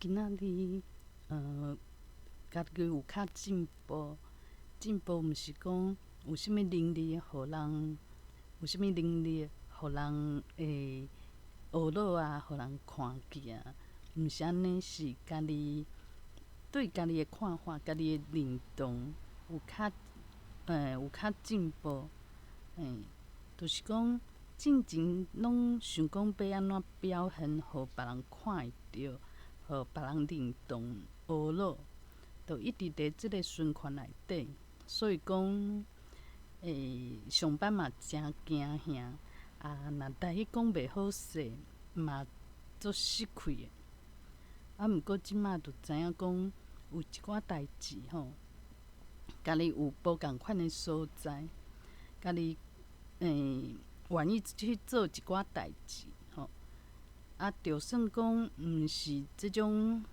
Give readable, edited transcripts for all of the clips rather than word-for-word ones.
今仔日，家己有較進步，進步毋是講有啥物能力，予人有啥物能力，予人會學落啊，予人看見啊，毋是按呢，是家己對家己的看法、家己的認同有較進步，就是講進前攏想講欲按怎表現，予別人看會著，予別人認同、學落，就一直佇這个循環內底，所以講，上班嘛誠驚嚇，啊，若台語講袂好勢，嘛足失氣的。啊，毋過這馬就知影講有一寡代誌吼，家己有無仝款的所在，家己願意去做一寡代誌吼。啊，就算講毋是這種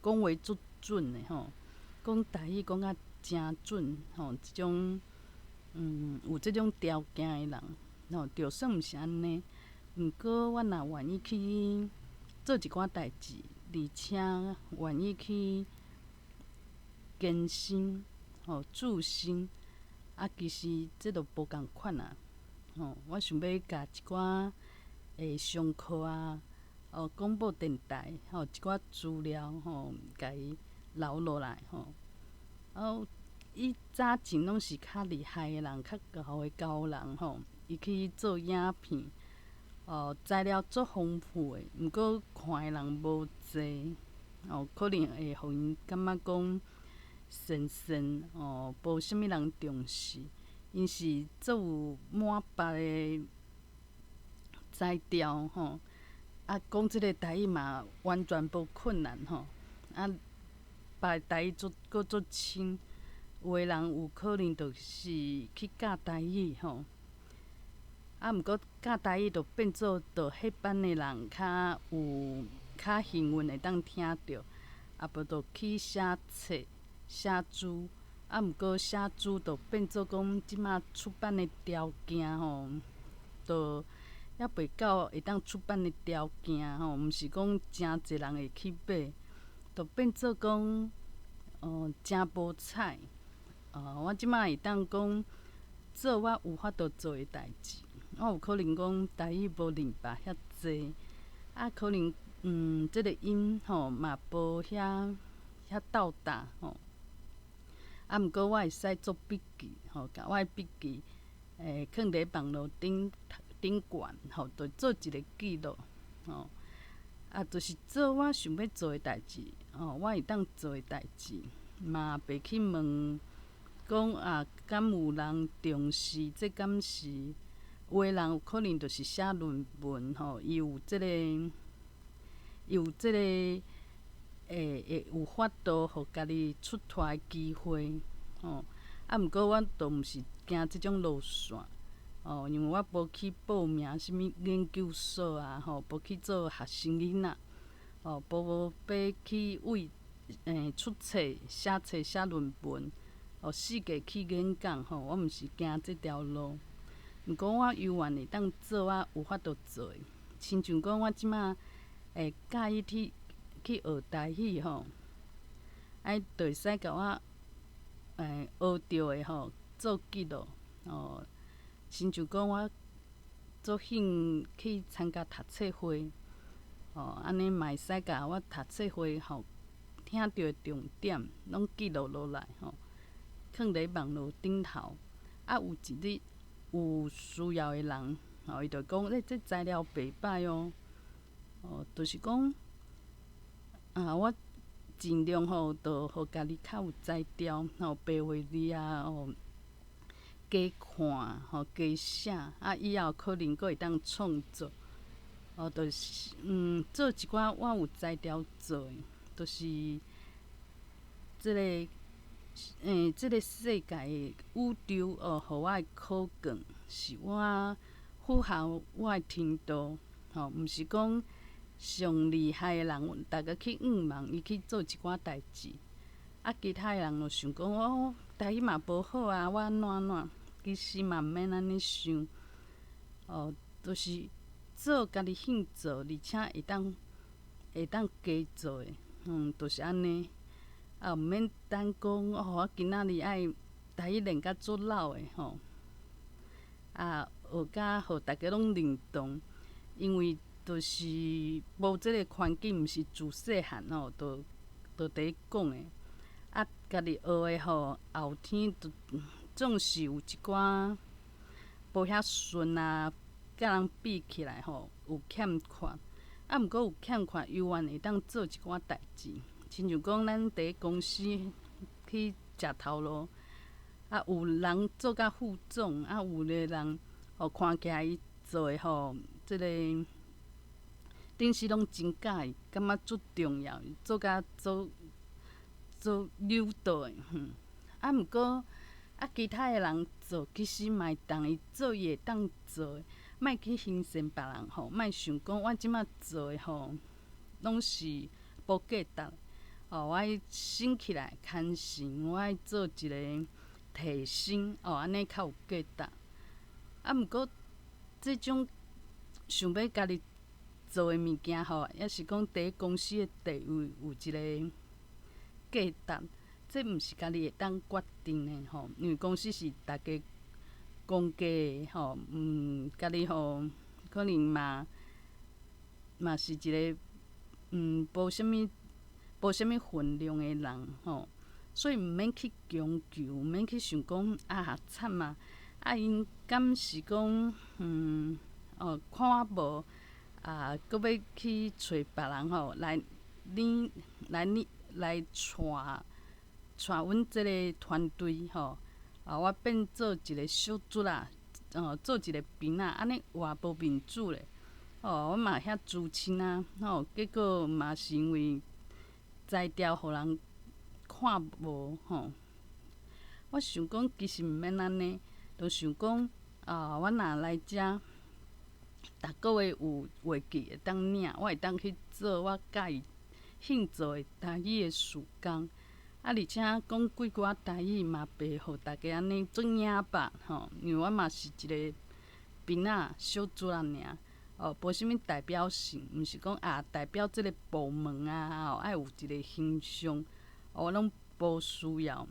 講話足準的吼，講台語講甲誠準吼，這種有這種條件的人吼，就算毋是按呢，毋過我若願意去做一寡代誌，而且願意去更新吼自新，啊，其實這就無仝款啊，吼，我想欲共一寡上課啊，哦，廣播電臺吼，一寡資料吼，共伊留落來吼。啊，以早前攏是較厲害的人，較𠢕的高人吼，伊去做影片，哦，材料足豐富的，毋過看的人無濟，哦，可能會予𪜶感覺講神神哦，無啥物人重視。𪜶是足有滿腹的才調吼，啊，講這个台語嘛完全無困難吼，啊，別的台語足閣足深，有的人有可能就是去教台語吼，啊，毋過教台語就變做就彼班的人較有較幸運會當聽著，啊無就去寫冊、寫書，啊，毋過寫書就變做講這馬出版的條件吼，就猶袂到會當出版的條件吼，毋是講誠濟人會去買，就變做講，誠無彩。我這馬會當講做我有法度做的代誌，我有可能講台語無認白遐濟，啊，可能這个音吼嘛無遐遐到達吼，啊，毋過我會使做筆記吼，共我的筆記囥佇網路頂頂懸吼，就做一个記錄吼，啊，就是做我想欲做的代誌吼，我會當做的代誌，嘛袂去問講啊，敢有人重視？這敢是有的人有可能就是寫論文吼，伊有這个，伊有這个會有法度予家己出脫的機會吼。啊，毋過我都毋是行這種路線，哦，因為我無去報名啥物研究所啊，吼，無去做學生囡仔，哦，無欲去為出冊、寫冊、寫論文，哦，四界去演講吼，我毋是行這條路。毋過我猶原會當做我有法度做的，親像講我這馬會佮意去去學台語吼，啊，就會使共我學著的吼做記錄，哦，親像講我足興去參加讀冊會，哦，按呢嘛會使共我讀冊會吼聽著的重點攏記錄落來吼，囥佇網路頂頭，啊，有一日有需要的人，吼，伊就講，欸，這材料袂䆀哦，哦，就是講，啊，我盡量吼，就予家己較有才調，吼，白話字啊，哦，加看，吼，加寫，啊，以後可能閣會當創作，哦，就是做一寡我有才調做的，就是這个，這个世界的宇宙哦，予我的考卷是我符合我的程度，吼，毋是講上厲害的人，逐家去向望伊去做一寡代誌，啊，其他的人就想講哦，台語嘛無好啊，我按怎按怎，其實嘛毋免按呢想，哦，就是做家己興做，而且會當會當加做的，就是按呢。啊，毋免等講哦，我今仔日愛台語練甲足老的吼，啊，學甲予逐家攏認同，因為就是無這个環境，毋是自細漢吼，就佇咧講的。啊，家己學的吼，後天就總是有一寡無遐順啊，佮人比起來吼，有欠缺。啊，毋過有欠缺，猶原會當做一寡代誌，親像講咱佇咧公司去食頭路，啊，有人做甲副總，啊，有的人吼看起來伊做的吼，這个頂時攏真佮意，感覺足重要，做甲足足溜道的，啊，毋過啊，其他的人做，其實嘛會當伊做伊會當做的，莫去欣羨別人吼，莫想講我這馬做的吼，攏是無價值。哦，我愛省起來牽線，我愛做一个提升，哦，按呢較有價值。啊，毋過這種想欲家己做的物件吼，抑是講佇咧公司的地位有一个價值，這毋是家己會當決定的吼，因為公司是逐家公家的吼，家己吼可能嘛是一个無啥物份量的人吼，所以毋免去強求，毋免去想講啊慘啊，啊𪜶敢是講哦看我無啊，閣欲去揣別人吼來領來領來帶帶阮這个團隊吼，啊我變做一个小卒仔，哦做一个兵仔，按呢偌無面子咧，哦我嘛遐資深啊，吼結果嘛是因為才調予人看無吼。我想講其實毋免按呢，就想講啊，我若來遮，逐个月有月給會當領，我會當去做我佮意興做的台語的事工。啊，而且講幾句仔台語嘛，袂予大家按呢足驚吧吼，因為我嘛是一个兵仔小卒仔爾，哦，無啥物代表性，毋是講啊代表這个部門啊，哦，愛有一个形象，哦，攏無需要。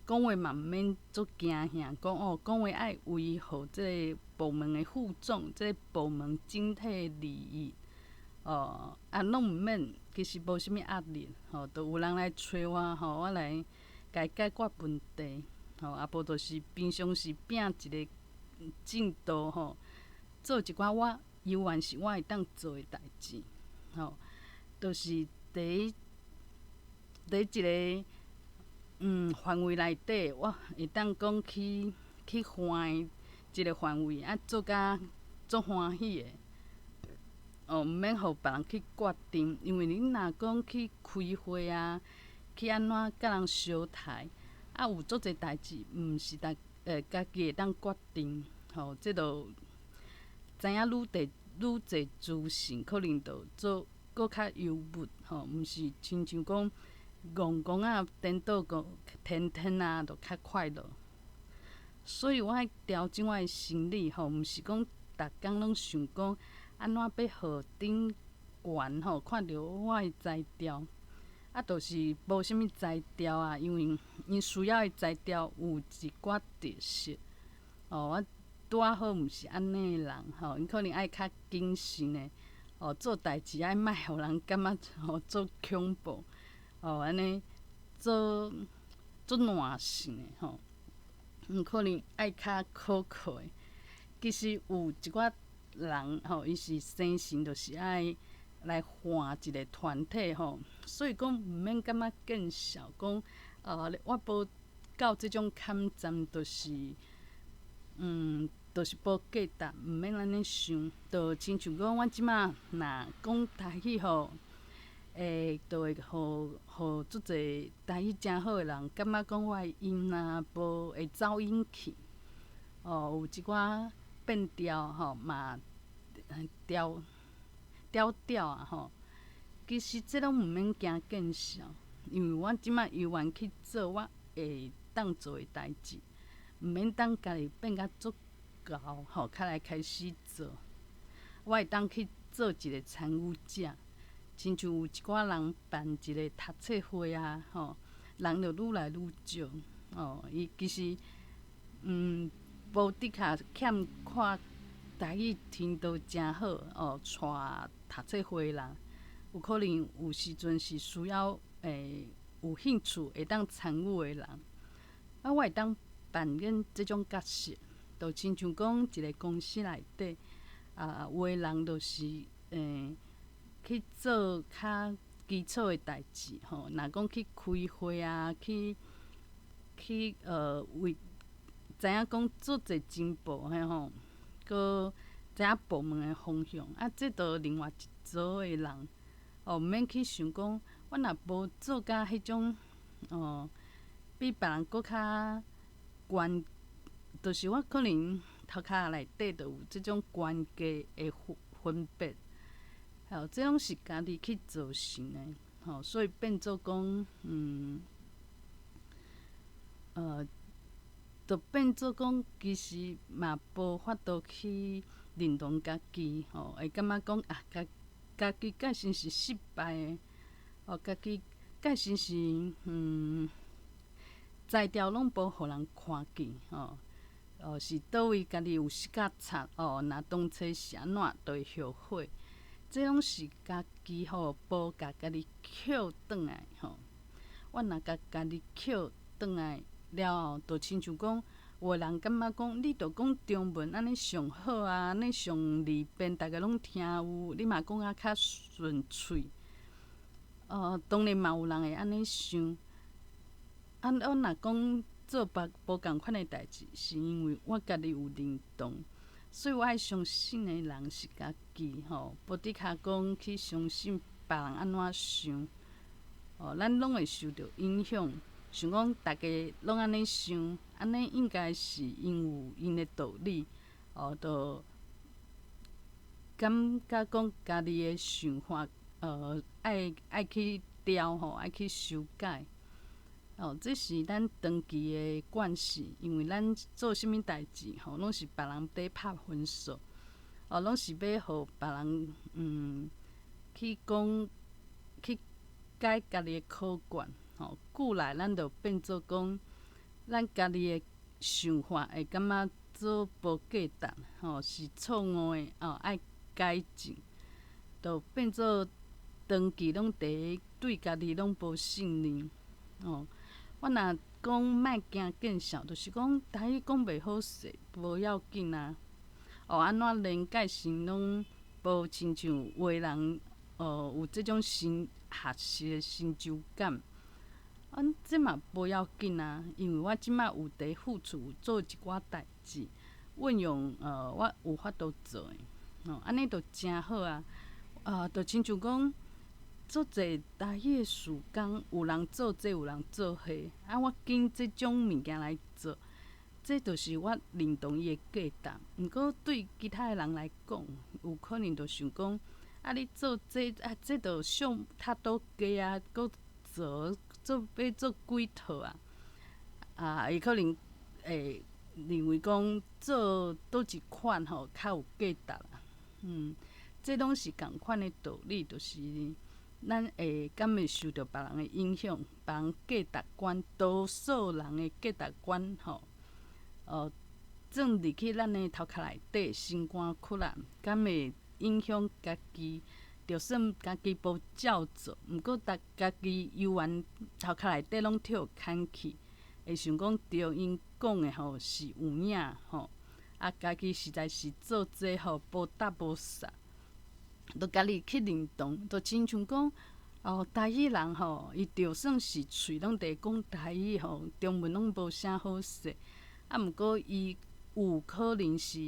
講話嘛毋免足驚嚇，講哦，講話愛維護這个部門的副總，這个部門整體的利益，哦，啊，攏毋免，其實無啥物壓力，吼，都有人來揣我，吼，我來共伊解決問題，吼，啊無就是平常時拚一个進度，吼，做一寡我猶原是我會當做的代誌，吼，就是佇一个範圍內底，我會當講去換一个範圍，啊，做甲足歡喜的，哦，毋免予別人去決定，因為你若講去開會啊，去按怎佮人相刣，啊，有足濟代誌，毋是逐家己會當決定，吼，這就知影愈濟愈濟資訊，可能就做閣較憂鬱，吼，毋是親像講戇戇仔顛倒講天天啊，就較快樂。所以我愛調整我的心理，吼，毋是講逐工攏想講按怎欲予頂懸吼看著我的才調，啊，就是無啥物才調啊，因為𪜶需要的才調有一寡特色，哦，我拄仔好毋是按呢的人，吼，𪜶可能愛較謹慎的，哦，做代誌愛莫予人感覺吼足恐怖，哦，按呢做足懶性的吼，𪜶可能愛較可靠的。其實有一寡人吼，伊是生性就是愛來換一个團體吼，所以講毋免感覺見笑，講啊我無到這種坎站，就是無價值，毋免按呢想。就親像講，阮這馬若講台語吼，會就會予予足濟台語誠好的人感覺講我的音啊無會走音去，哦，有一寡變調吼嘛調調調啊吼。其實這攏毋免驚見笑，因為我這馬猶原去做我會當做的代誌，毋免等家己變甲足𠢕吼，才來開始做。我會當去做一个參與者，親像有一寡人辦一个讀冊會啊，吼，人就愈來愈少。哦，伊其實，無的確欠看台語聽著誠好，哦，帶讀冊會人，有可能有時陣是需要有興趣會當參與的人。啊，我會當扮演這種角色，就親像講一个公司內底，啊，有的人就是去做較基礎的代誌，吼，若講去開會啊，去為知影講足濟進步嘿吼，閣知影部門的方向，啊，這就另外一組的人，哦，毋免去想講，我若無做甲彼種，哦，比別人閣較懸，就是我可能頭殼內底就有這種懸低的分別，吼，這攏是家己去造成的，吼，所以變做講，就變做講，其實嘛無法度去認同家己，吼，會感覺講啊，家己蓋先是失敗的，哦，家己蓋先是才調攏無予人看見，吼，哦，是佗位家己有失甲差，哦，若當初是按怎，就會後悔。這攏是家己吼，無共家己抾轉來吼。我若共家己抾轉來了後，就親像講，有的人感覺講，你著講中文按呢上好啊，按呢上利便，逐家攏聽有，你嘛講啊較順喙。哦，當然嘛有人會按呢想。啊，我若講做別無仝款的代誌，是因為我家己有認同，所以我愛相信的人是家己吼，無的確講去相信別人按怎想。哦，咱攏會受著影響，想講逐家攏按呢想，按呢應該是𪜶有𪜶的道理，哦，就感覺講家己的想法，愛去調吼，愛去修改。哦，這是咱長期的慣勢，因為咱做啥物代誌吼，攏是別人佇拍分數，哦，攏是欲予別人去講去改家己的考卷，吼，久來咱就變做講，咱家己的想法會感覺做無價值，吼，是錯誤的，哦，愛改進，就變做長期攏佇對家己攏無信任，哦。我若講莫驚見笑，就是講台語講袂好勢，無要緊啊。哦，按怎練改成攏無親像有的人，哦，有這種新學習的成就感。啊，這嘛無要緊啊，因為我這馬有佇付出做一寡代誌，運用我有法度做的，哦，按呢就誠好啊。啊，就親像講，足濟台語的事工，有人做這，有人做彼，啊，我揀這種物件來做，這就是我認同伊的價值。毋過對其他的人來講，有可能就想講，啊，你做這啊，這就上較多低啊，閣做做欲做幾套啊？啊，伊可能會認為講做佗一款吼較有價值啦。這攏是仝款的道理，就是咱會敢會受著別人的影響，別人價值觀，多數人的價值觀吼，哦，鑽入去咱的頭殼內底，心肝窟仔，敢會影響家己？就算家己無照做，毋過逐家己猶原頭殼內底攏跳牽去，會想講著𪜶講的吼是有影吼，啊，家己實在是做這吼無搭無煞。就家己去認同，就親像講，哦，台語人吼，伊就算是喙攏佇講台語吼，中文攏無啥好勢，啊，毋過伊有可能是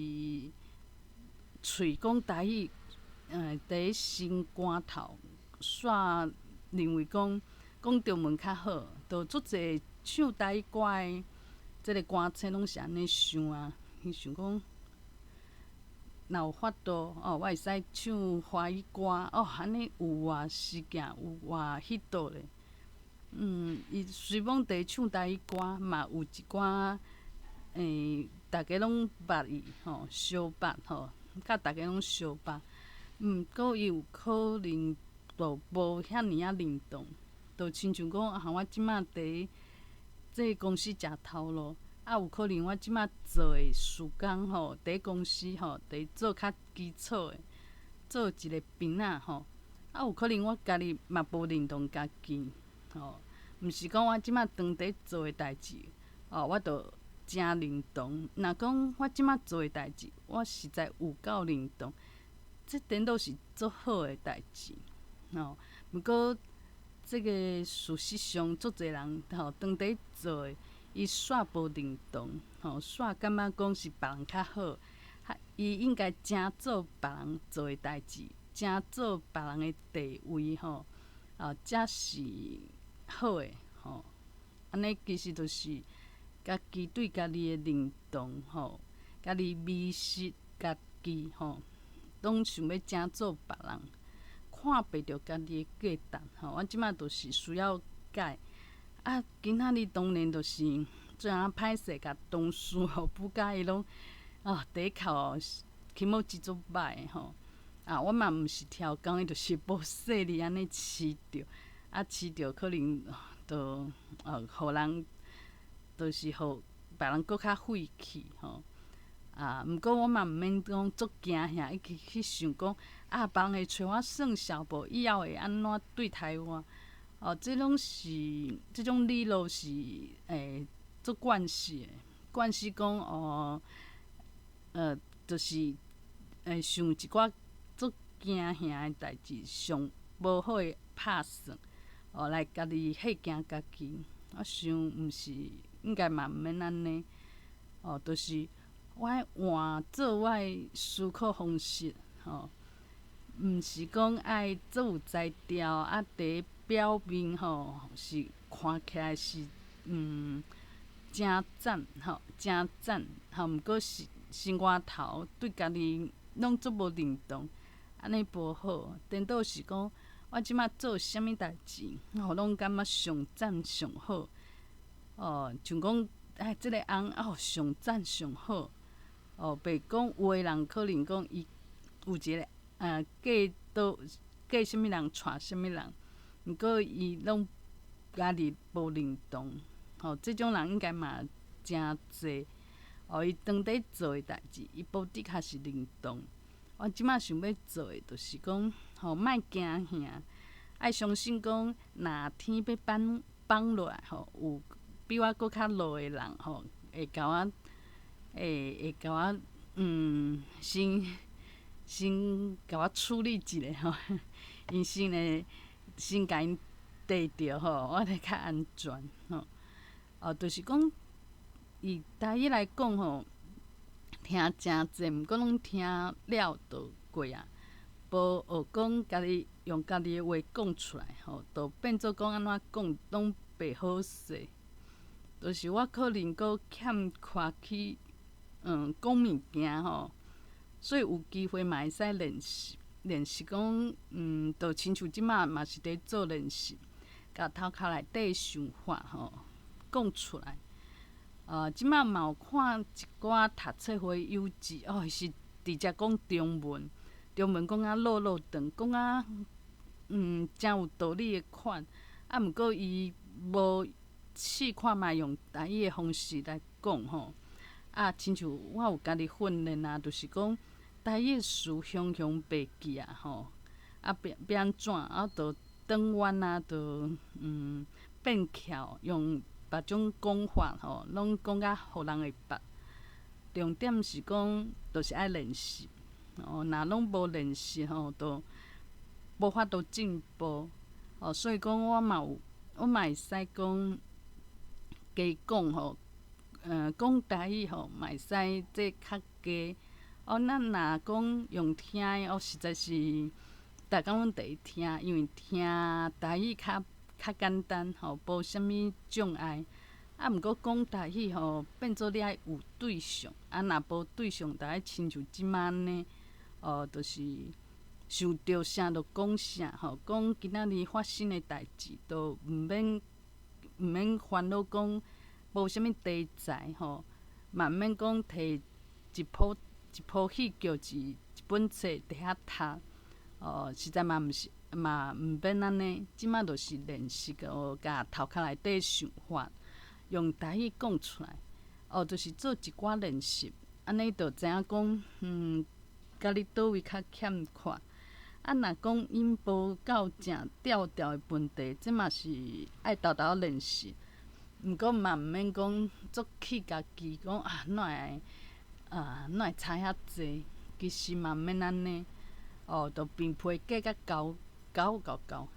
喙講台語，佇心肝頭煞認為講講中文較好，就足濟唱台語歌的這个歌星攏是按呢想啊，伊想講，若有法度哦，我會使唱華語歌哦，按呢有偌事件，有偌彼道咧。伊雖罔佇唱台語歌，嘛有一寡逐家攏捌伊吼，相捌吼，佮逐家攏相捌。毋過伊有可能就無遐爾仔認同，就親像講啊，我這馬佇這個公司食頭路，啊，有可能我這馬做的事工吼，佇公司吼，佇做較基礎的，做一个兵仔吼，啊，有可能我家己嘛無認同家己，吼，毋是講我這馬當佇做的代誌，哦，我就誠認同。若講我這馬做的代誌，我實在有夠認同，這顛倒是足好的代誌，吼。毋過，這个事實上，足濟人吼，當佇做的，伊煞無認同，吼，煞感覺講是別人較好，伊應該正做別人做的代誌，正做別人的地位，吼，啊，才是好的，吼。按呢其實就是家己對家己的認同，吼，家己迷失家己，吼，攏想欲正做別人，看袂著家己的價值，吼。我這馬就是需要改。啊，今仔日當然就是雖然歹勢，共同事吼，不佮意攏啊，底口気持ち足歹吼。啊，我嘛毋是超工，伊就是無細膩按呢飼著，啊，飼著可能就予人，就是予別人閣較晦氣吼。啊，毋過我嘛毋免講足驚嚇，去想講啊，別人會揣我算數無？以後會按怎對待我？哦，這攏是這種理路是足慣勢的，慣勢講哦，就是想一寡足驚嚇的代誌，上無好的拍算，哦，來家己嚇驚家己。我想毋是，應該嘛毋免按呢。哦，就是我愛換做我的思考方式，吼，毋是講愛足有才調啊，佇表面吼是看起來是誠讚吼，誠讚吼，毋過是心肝頭對家己攏足無認同，按呢無好。顛倒是講，我這馬做啥物代誌，吼，攏感覺上讚上好。哦，像講哎，這个翁哦上讚上好。哦，袂講有的人可能講伊有一个嫁倒嫁啥物人娶啥物人，毋過伊攏家己無認同，吼，這種人應該嘛誠濟。哦，伊當佇做的代誌，伊無的確是認同。我這馬想欲做的，就是講，吼，莫驚嚇，愛相信講，若天欲放放落來，吼，有比我閣較老的人，吼，會共我，會共我，先共我處理一下吼，𪜶先會先共𪜶綴著吼，我會較安全吼。哦，就是講，以台語來講吼，聽誠濟，毋過攏聽了就過啊，無學講家己用家己的話講出來吼，就變做講按怎講攏袂好勢。就是我可能閣欠缺去講物件吼，所以有機會嘛會使練習練習講，就親像這馬嘛是佇做練習，共頭殼內底的想法吼講出來。這馬嘛有看一寡讀冊會幼稚哦，是直接講中文，中文講甲落落長，講甲誠有道理的款，啊，毋過伊無試看覓用台語的方式來講吼，啊，親像我有家己訓練啊，就是講台語的詞雄雄袂記啊吼，啊變欲按怎啊，就轉彎啊，就變巧用別種講法吼，攏講甲予人會捌。重點是講，就是愛練習，哦，若攏無練習吼，就無法度進步。哦，所以講我嘛有，我嘛會使講加講吼，講台語吼，嘛會使這較加。哦，咱若講用聽的，哦，實在是逐工攏佇聽，因為聽台語較簡單吼，無啥物障礙。啊，毋過講台語吼，變做你愛有對象，啊，若無對象，就愛親像這馬按呢，哦，就是想著啥就講啥吼，講今仔日發生的代誌，都毋免煩惱講無啥物題材吼，嘛毋免講提一部戲劇一本冊佇遐讀，哦，實在嘛毋是，嘛毋免按呢，這馬就是練習哦，共頭殼內底想法用台語講出來，哦，就是做一寡練習，按呢就知影講，佮你佗位較欠缺。啊，若講音無夠正調調的問題，這嘛是愛沓沓練習。毋過嘛毋免講足氣家己，講啊，哪會啊，哪會差遐濟？其實嘛毋免按呢，哦，就平批計甲厚厚厚厚，